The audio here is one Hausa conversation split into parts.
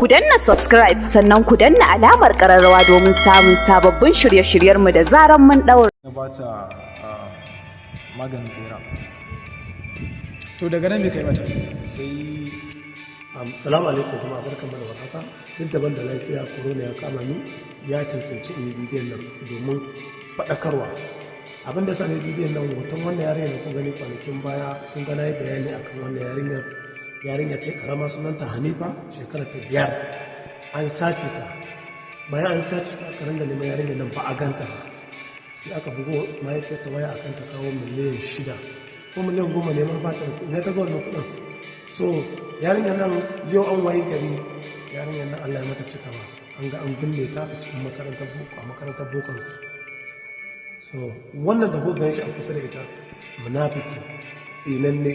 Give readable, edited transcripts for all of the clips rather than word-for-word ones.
Ku danna subscribe, sannan ku danna alamar ƙararrawa domin samun sababbin shirye-shiryenmu da zaran mun ɗaura. Na ba ta maganin bera. To, daga nan me kai mata? Sai Salamu alaikum jama'a, barkanmu da warhaka. Duk daban da lafiya, corona ya kama ni, ya cancanci in yi bidiyon nan domin faɗakarwa. Abin da sa ne bidiyon nan, hoton wannan yarinya da kun gani kwanakin baya, kun ga na yi bayani akan wannan yarinyar. Yarinya ce karama, sunanta Hanifa, shekarar ta 5. An sace ta. Bayan an sace ta, aka ringa neman yarinyar nan, ba a ganta ba. Sai aka bugo mahaifiyarta waya akan ta kawo miliyan 6 ko miliyan 10 ne ma. Ba ta da kuɗi na ta ga wannan kuɗin. So yarinyar nan, yau an wayi gari yarinyar nan Allah ya mata cikawa. An ga an binne ta a cikin makarantar boko, a makarantar bokonsu. So wannan da kuka shi a kusa da ita, munafiki inanne,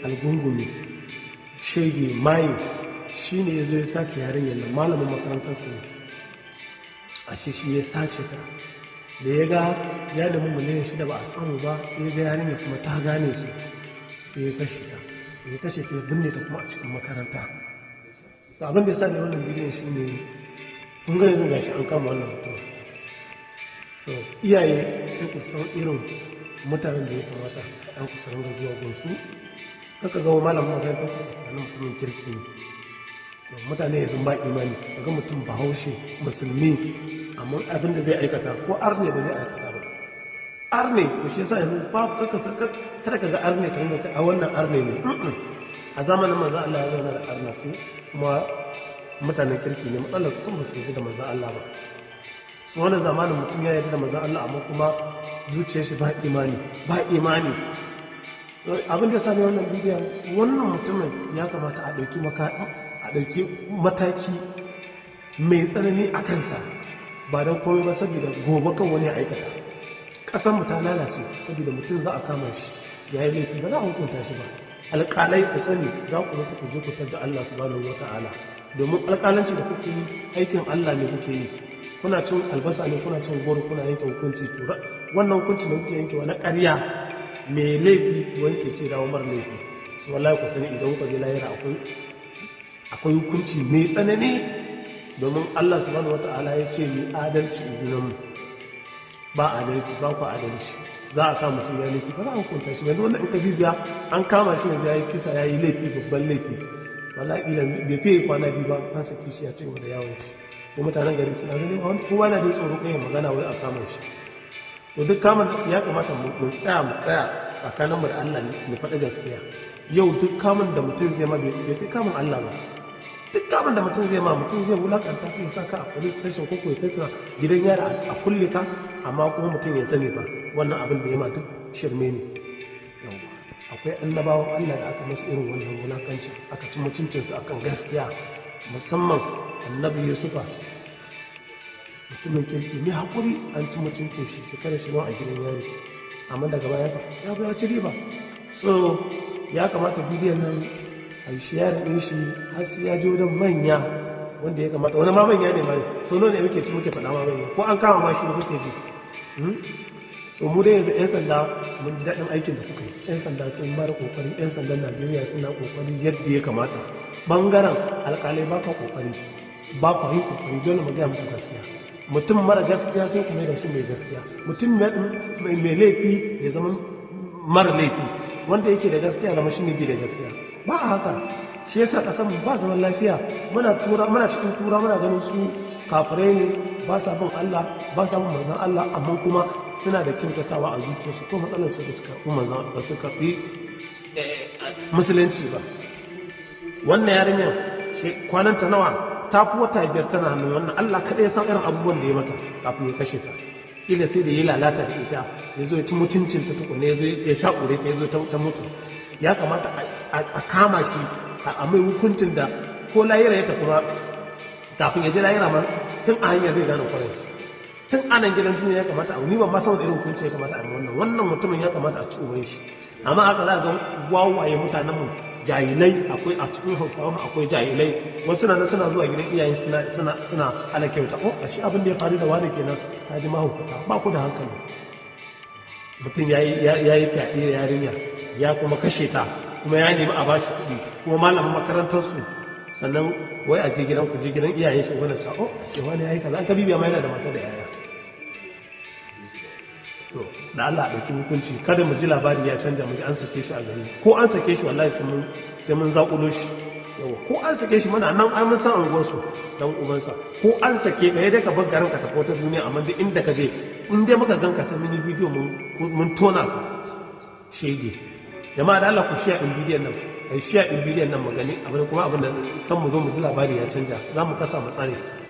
algungumi, shege, maye, shine ya zo ya sace yarinyar nan. Malamin makarantarsu ne. Ashe shi ya sace ta. Da ya ga ya nemi miliyan 6 ba a samu ba, sai ya ga yarinyar kuma ta gane shi, sai ya kashe ta. Ya kashe ta, ya binne ta kuma a cikin makaranta. So abin da ya sa ne wannan bidiyon shi ne, kun ga yanzu gashi an kama wannan mutum. So iyaye, sai ku san irin mutanen da ya kamata ɗan ku san zuwa gunsu. Kaka ga malamin makarantar ku tunanin mutumin kirki ne. To, mutane yanzu ba imani. Kaga mutum Bahaushe, musulmi, amma abin da zai aikata ko arne ba zai aikata ba, arne. To shi yasa yanzu ba kaka, kada ka ga arne ka ringa a wannan arne ne. A zamanin manzo Allah ya zauna da arna ku kuma mutanen kirki ne. Matsalar su kuma ba su yarda da manzo Allah ba. Su wannan zamanin mutum ya yarda da manzo Allah, amma kuma zuciyar shi ba imani, ba imani. So abin da ya sani wannan bidiyon, wannan mutumin ya kamata a ɗauki mataki mai tsanani a kansa, ba don komai ba saboda gobe kan wani ya aikata. Ƙasar mu ta lalace saboda mutum za a kama shi ya yi laifi, ba za a hukunta shi ba. Alƙalai, ku sani za ku mutu ku je ku da Allah subhanahu wa ta'ala, domin alƙalanci da kuke yi, aikin Allah ne kuke yi. Kuna cin albasa ne, kuna cin goro, kuna yanke hukunci. To, wannan hukunci da kuke yankewa na ƙarya, mai laifi wanke shi dawo mara laifi su. Wallahi ku sani, idan kuka je lahira akwai hukunci mai tsanani, domin Allah subhanahu wata'ala ya ce mu adalci junanmu. Ba adalci, ba ku adalci. Za a kama mutum ya laifi, ba za a hukunta shi. Yanzu wannan in ka bibiya, an kama shi yanzu ya yi kisa, ya yi laifi, babban laifi. Wallahi ila bai fiye kwana 2 ba an saki shi ya ci gaba da yawon shi, ko mutanen gari suna gani wani, kowa na jin tsoro kai magana wai a kama shi. To, duk kamun ya kamata mu tsaya tsakaninmu da Allah, mu faɗi gaskiya. Yau duk kamun da mutum zai ma bai kai kamun Allah ba. Duk kamun da mutum zai ma, mutum zai wulakanta ka, ya sa ka a police station ko ya kai ka gidan yari a kulle ka, amma kuma mutum ya sani ba wannan abin da ya ma duk shirme ne. Yawwa, akwai annabawan Allah da aka masu irin wannan wulakanci, aka ci mutuncinsu akan gaskiya, musamman Annabi Yusufa, mutumin kirki mai haƙuri. An ci mutuncin shi, shekarar shi nawa a gidan yari? Amma daga baya fa ya zo ya ci riba. So ya kamata bidiyon nan a yi sharing ɗin shi har sai ya je wajen manya wanda ya kamata. Wani ma manya ne ma, so ne muke ci muke faɗa ma manya, ko an kama ma shi kuke ji. So mu dai yanzu 'yan sanda mun ji daɗin aikin da kuka yi. 'Yan sanda sun ba da ƙoƙari. 'Yan sandan Najeriya suna ƙoƙari yadda ya kamata. Ɓangaren alƙalai, ba ka ƙoƙari, ba ku yi ƙoƙari. Dole mu gaya muku gaskiya. Mutum mara gaskiya sai ku mai da shi mai gaskiya, mutum mai laifi ya zama mara laifi, wanda yake da gaskiya zama shi ne bi da gaskiya. Ba a haka. Shi yasa kasar mu ba zaman lafiya. Muna tura, muna cikin tura, muna ganin su kafirai ne, ba sa bin Allah, ba sa bin manzon Allah, amma kuma suna da kyautatawa a zuciyarsu. Ko matsalar su da suka karɓi manzon ba su karɓi musulunci ba. Wannan yarinyar kwananta nawa? Ta fi wata 5 tana hannun wannan. Allah kaɗai ya san irin abubuwan da ya mata kafin ya kashe ta. Ila sai da ya lalata da ita, ya zo ya ci mutuncin ta tukuna, ya zo ya shaƙure ta, ya zo ta mutu. Ya kamata a kama shi, a mai hukuncin da ko lahira ya tafi ma, kafin ya je lahira ma, tun a hanyar zai gane kwarin shi. Tun anan gidan duniya ya kamata a, ni ban ma san wani irin hukunci ya kamata a yi wannan mutumin. Ya kamata a ci uban shi. Amma haka za a ga wawaye mutanen mu, jahilai. Akwai a cikin Hausawa mu akwai jahilai, wasu na suna zuwa gidan iyayen suna ala kyauta. Oh, ashe abin da ya faru da wani kenan. Ka ji mahaukata, ba ku da hankali. Mutum ya yi fyaɗe da yarinya, ya kuma kashe ta, kuma ya nemi a bashi kuɗi, kuma malamin makarantarsu. Sannan wai a je gidan ku, je gidan iyayen shi, wani sa, oh, ce wani yayi kaza, an ka bibiya ma yana da mata da yaya. To da Allah a ɗauki hukunci, kada mu ji labari ya canja, mu ji an sake shi a gari. Ko an sake shi, wallahi sai mun zaƙulo shi. Yawa, ko an sake shi, muna nan, ai mun san unguwarsu, dan ubansa. Ko an sake ka, dai ka bar garin ka tafi wata duniya, amma duk inda ka je, in dai muka ganka, sai mun yi bidiyo mun tona ka, shege. Jama'a, da Allah ku share din bidiyon nan, ai share din bidiyon nan, mu gani abin kuma abin da kan mu zo mu ji labari ya canja, za mu kasa mu tsare.